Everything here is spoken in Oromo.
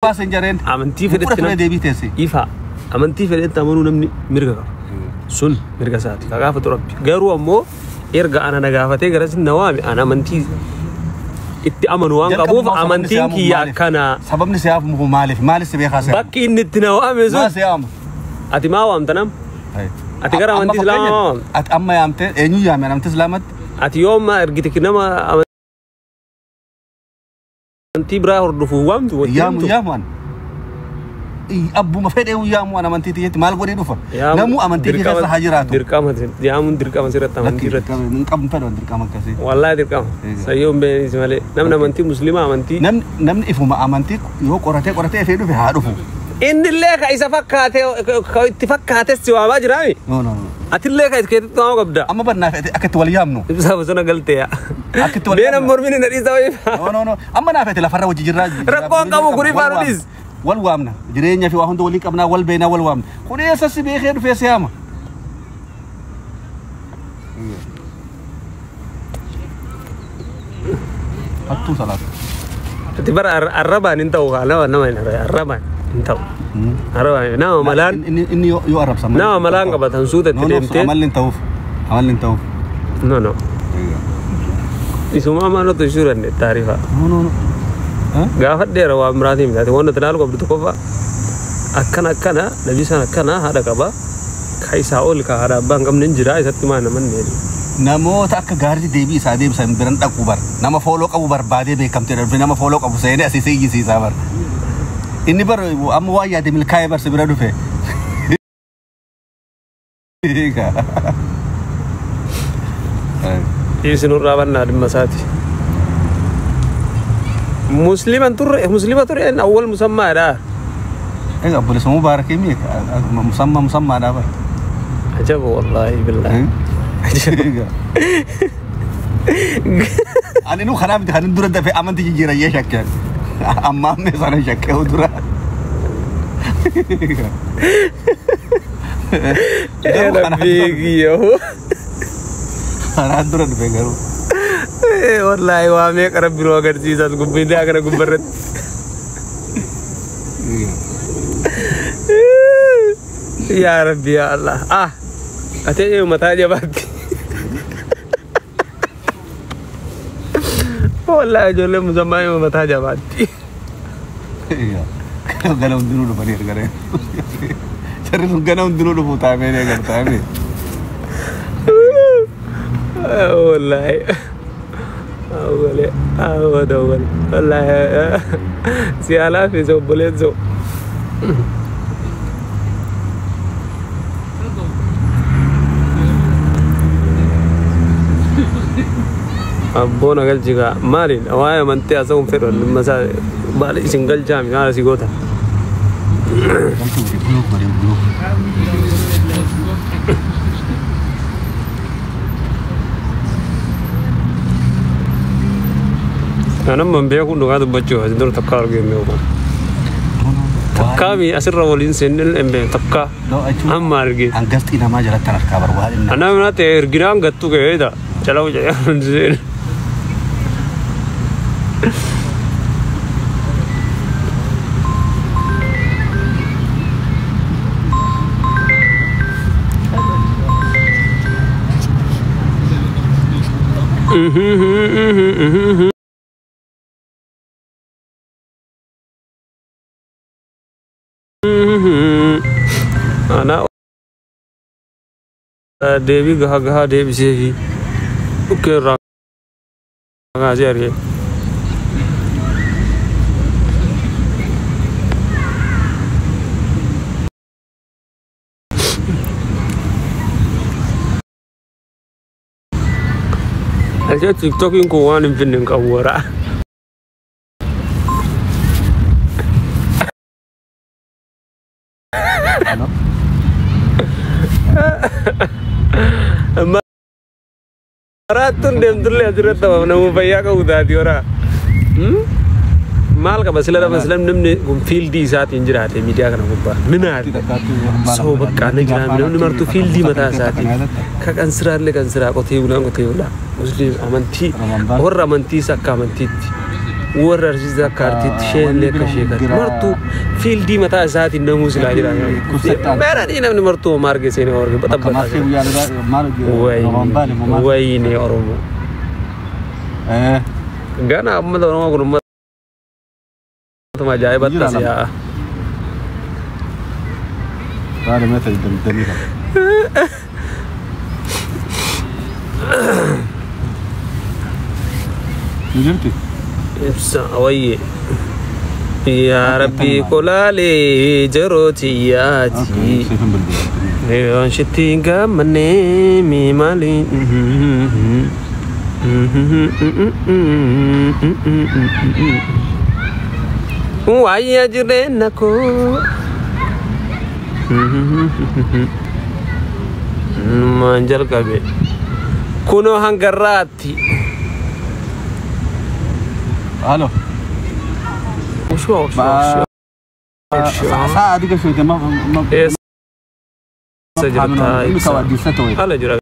Baasen jareen. Amantii Bu'uura fedhetti ture deebii teessi. Ifa amantii fedhetti amanuu namni mirga qaba. Sun mirga isaati. Ka gaafatu Rabbi. Garuu ammoo erga ana na gaafatee garas na waame, ana amantii itti amanu waan qabuuf amantiin kiyya akkana. Sababni siyaaf muku maaliif? Maaliif si beekaa siyaaf? Bakki inni itti na waame Maa sun siyaama? Ati maa waamta nam? Ati gara Amma amantii Islaamaa fakkeenyaaf, waamta? Ati amma yaamtee eenyu yaame amantii Islaamatti? Ati yooma ergite nama amantii biraa hordofu waamtu wajjin Yaamu himtu? yaamu an. Abbuma fedhee yaamu an amantii tiyyatti maal godhee dhufa? Yaamu Namuu amantii kee keessa haa jiraatu. Dirqama yaamuun dirqama sirratti amantii irratti. Hin qabnu fedhu dirqama akkasii. Wallaahi dirqama. Sayyoo hin beeknis malee namni amantii musliimaa amantii. Namni ifuma amantii yoo qoratee qoratee ifee dhufe haa dhufu. Innillee ka isa fakkaate ka itti fakkaates si waamaa jiraami. No, no, no. Atillee ka keetitti waamuu qabda. Amma bannaa fedhe akka itti wal yaamnu. Ibsaa bosona galtee yaa. Akka itti wal Beena yaamnu. mormini na dhiisa wayii. No, no, no. Amma naa fedhe lafarra wajji jirraa. Rakkoon qabu kuni Wal faanu waamna. dhiis. Wal waamna. Jireenya fi waa hunda walii qabnaa, wal beeknaa, wal waamna. Kun eessa si beekee dhufee si yaama? Hattuu salaata. Ati bara arrabaan hin ta'u kaa nama nama hin arrabaan hin ta'u. Arrabaan nama malaan Inni yoo arrabsan malee. nama malaan qabatan suuta itti No, no, deemtee. amalli hin ta'uuf. Amalli hin ta'uuf. No, no. Isuma amaanota ishuu dandeette taarifa. No, no, no. Gaafa dheera waan biraatiin miti. Ati waan ati ilaalu qabdu tokkoffaa akkana akkana nabi san akkana haadha qaba. Ka isaa ol ka haadha abbaa hin qabne hin jira isatti maa namanne jedhu. Namoota akka gaariitti deebii isaa deebisan biran dhaqu bar. Nama fooloo qabu barbaadee beekamtee dhufe nama fooloo qabu seenee asii si iyyisiisaa bar. Inni bar amma waan yaade milkaa'ee bar si bira dhufe. Dhiirsi nurraa bannaa dhimma isaati. Muslima turre muslima ture awwal musammaadha. Egaa obboleessa Mubaarakii mi musammaa musammaadhaa bar. Ajaba wallaahi billaahi. Ajaba. Ani nu kanaaf miti kan inni dura dafee amantii jijjiirayyee shakkeen. Amma ammee sana shakkee dura. Garuu kanaan Rabbii dura- kiyyoo. Kanaan dura dhufe garuu. Wallaahi waa meeqa rabbi nu agarsiisas gubbinaa kana gubbarratti. Yaa Rabbi yaa Allah. Ah. Ati eenyu mataa jabaatti. Wallaahi ijoolleen musammaa eenyu mataa jabaatti. Gana hundinuu dhufanii ergaree. Jarri sun gana hundinuu dhufu taamee ni agartaame. Wallaahi. Awwalee awwada awwal. Wallaahi si alaa fi obboleessoo. Abboon galchi gaa maaliin waa'ee amantii haasa'uun fedhu dhimma isaa maali isin galchaa mi maal asii goota. Galchuu fi block godhee block. Anamma hin beeku dhugaa dubbachuu asin dura takka argee hin beeku. Takkaa mi asirra waliin seenne hin beeku takka amma argee. Hangasxii namaa jalatti harkaa barbaade. Anaa mana ta'e erginaan gattu ka'eedha. Calawu jedhee seenu. Ana deebii gahaa gahaa deebisee fi dhukkee irraa kaasee argee. Aja TikTokiin kun waan hin finne hin qabu waraa. Maraattuun deemtullee asirratti nama fayyaa qabu taati horaa. Maal qaba sila nama sila namni kun fiildii isaatiin jiraate miidiyaa kana gubbaa. Minaali. Soo bakka na jiraame namni martuu fiildii mataa isaatiin. Ka kan siraallee kan siraa qotee bulaan qotee bulaa. Musliim amantii warra amantiis akka amantiitti. Warra Arsiis akka artiitti, isheen illee akka ishee kan martuu fiildii mataa isaatiin namuu silaa jira. Meeradhii namni martuu homaa arge seenee arge baxabbataa jira. Wayini Oromoo. Gana uummata Oromoo kun uummata ajaa'ibatti as yaa'a. Baale meeta digdamii qaba. Ni jirti? Ibsa wayye. Yaa Rabbi kolaalee jarooti yaati. Siifin bilbila. Yoon shitti gammannee mi maali. Waayya jireenya koo. Maan jalqabe. Kunoo hangarraatti. Halo. Ushua ushua ushua. Sa'a adiga shoyte ma Eessa jirta ibsa? Ala jira.